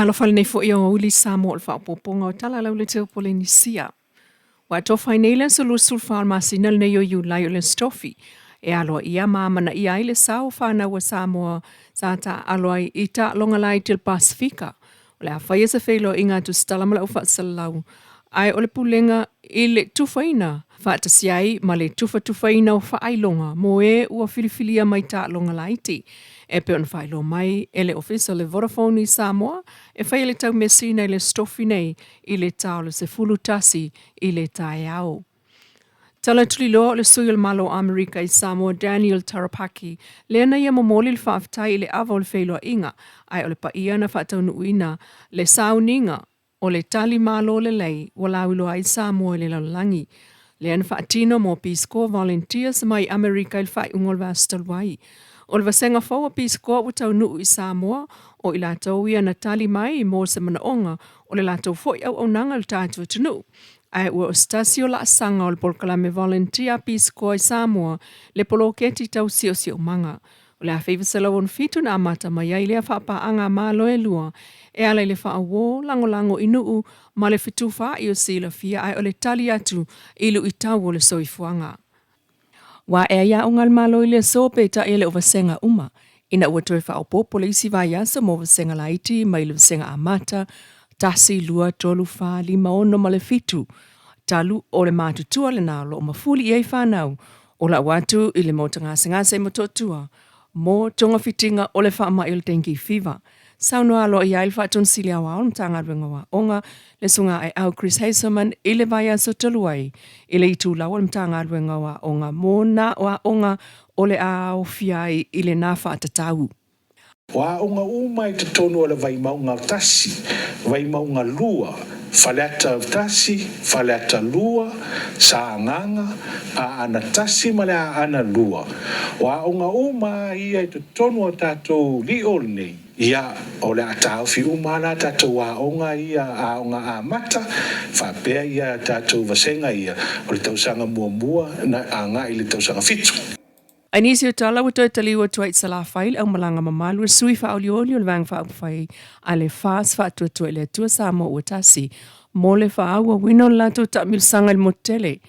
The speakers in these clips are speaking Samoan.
Talofa lenei foi aoauli Samoa o le faaopoopoga o tala lau le teu Polenisia. Ua atofa ai nei le aso 24 o le masina lenei o Iulai o le Aso Tofi e aloaia ma amanaia ai le sao o fanau a Samoa sa taaalo ai i taaloga laiti o le Pasefika. O le a faia se feiloaiga a Tusitala ma lau faasalalau, ae o le pulega i le tufaina faatasi ai ma le tufatufaina o faailoga mo e ua filifilia mai taaloga laiti. E pei ona faailoa mai e le Ofisa o le Vodafone i Samoa, e faia le taumeasina i le Aso Tofi nei i le ta o le 11 i le taeao. Tala tuliloa o le sui o le Malo o Amerika i Samoa Daniel Tarapaki, lea na ia momoli le faafetai i le ava o le feiloaiga, ae o le paia na faataunuuina le sauniga o le tali malo lelei ua lauiloa ai Samoa i le lalolagi. Lea na faatino mo Peace Corps Volunteers mai Amerika i le faaiuga o le vaiaso talu ai. O le vasega fou a Peace Corps ua taunuu i Samoa, o i latou ia na tali mai mo se manaoga o le latou foi auaunaga i le tatou atunuu. Ae ua o se tasi o laasaga o le polokalame Volunteer Peace Corps i Samoa le poloketi tau siosiomaga. O le 1967 na amata mai ai lea faapaaga a Malo e lua e ala i le faauo lagolago i nuu ma le fetufaai o silafia ae o le tali atu i luitau o le soifuaga. Ua ae ai aoga a le Malo i le aso peitai e le o vasega uma ina ua toe faaopoopo le isi vaiaso mo vasega laiti mai le vasega amata, 1, 2, 3, 4, 5, 6 ma le 7, talu o le matutua lena o lo o mafuli i ai fanau o lau atu i le maota gasegase i Motootua mo togafitiga o le faamai o le dengue fever. Saunoa aloaia ai le Faatonu Sili Aoao o le Matagaluega o Aoga, le Susuga Aeau Chris Hazelman i le vaiaso talu ai i le itulau o le Matagaluega o Aoga mo nā aoga o le a aofia ai i lena faatatau. O aoga uma i totonu o le Vaimauga 1, Vaimauga 2, Faleata 1, Faleata 2, Sagaga, Aana 1 ma le Aana 2. O aoga uma a ia i totonu o tatou lio lenei, ia, o le a taofi uma a la tatou aoga ia, aoga amata, faapea ia tatou vasega ia o le tausaga muamua na agai i le tausaga fitu. I nisi o tala ua toe taliu atu ai i Salafai le aumalaga mamalu e sui faaolioli o le Vaega Faaupufai a le FAST Faatuatua i le Atua Samoa ua Tasi mo le faaauauina o le latou taamilosaga i le motu tele.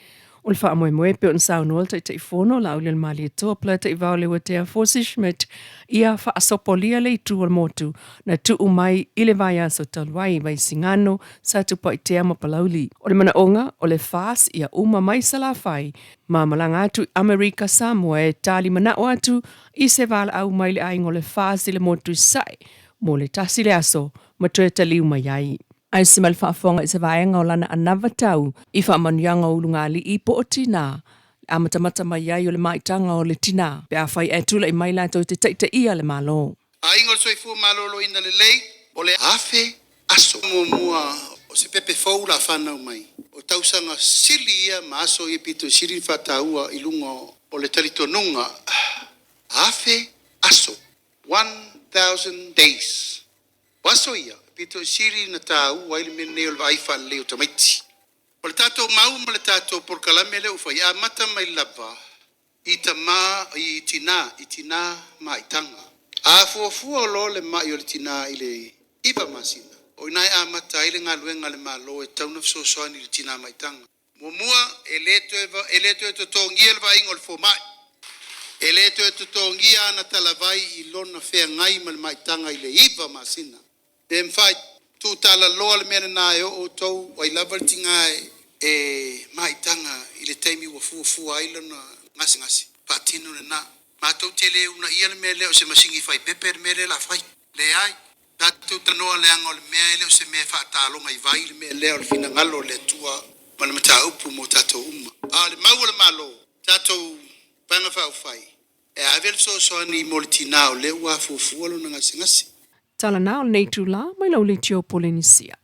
O le faamoemoe e pei ona saunoa le Taitaifono Laaulialemalietoa Polataivao Leuatea Fosi Schmidt ia faasopolia le itu o le motu na tuu mai i le vaiaso talu ai i Vaisigano, Satupaitea ma Palauli. O le manaoga o le FAST ia uma mai Salafai ma malaga atu i Amerika Samoa e tali manao atu i se valaau mai le aiga o le FAST i le motu i Sasae mo le tasi le aso ma toe taliu mai ai. Ae se ma le faafofoga i se vaega o lana anava tau i faamanuiaga o ulugalii po o tinā, le amatamata mai ai o le maitaga o le tinā pe afai ae tulai mai latou te taitaia le Malo. Aiga o le Soifua Maloloina Lelei, o le afe aso muamua o se pepe fou la fanau mai, o tausaga sili ia ma aso ia pito i sili ona faataua i luga o le talitonuga afe aso, 1000 days. O aso ia, pito i sili ona taua ai le mea lenei o le vaai faalelei o tamaiti. O le tatou mau ma le tatou polokalame lea ua fai, e amata mai lava i tama, i tina, i tina maitaga. A fuafua loa le mai o le tina i le 9 masina, o i ina e amata ai le galuega a le Malo e tatau ona fesoasoani i le tina maitaga. Muamua, e le toe, e le toe totogia le vaaiga o le fomai. E le toe totogia ana talavai i lona feagai ma le maitaga i le 9 masina. Pe mafai, tuutalaloa le mea lena e oo outou ai lava le tiga e maitaga i le taimi ua fuafua ai lona gasegase, faatino lena. Matou te le uunaia le mea lea o se masini fai pepe le mea lea o le a fai. Leai. Tatou talanoa leaga o le mea e le o se mea e faataloga i vai le mea lea o le finagalo o le Atua ma le mataupu mo tatou uma. A o le mau a le Malo, tatou Vaega Faaupufai, e ave le fesoasoani mo le tina o lea ua afuafua lona gasegase. Tala na o lenei itulā mai lau leitio Polenisia.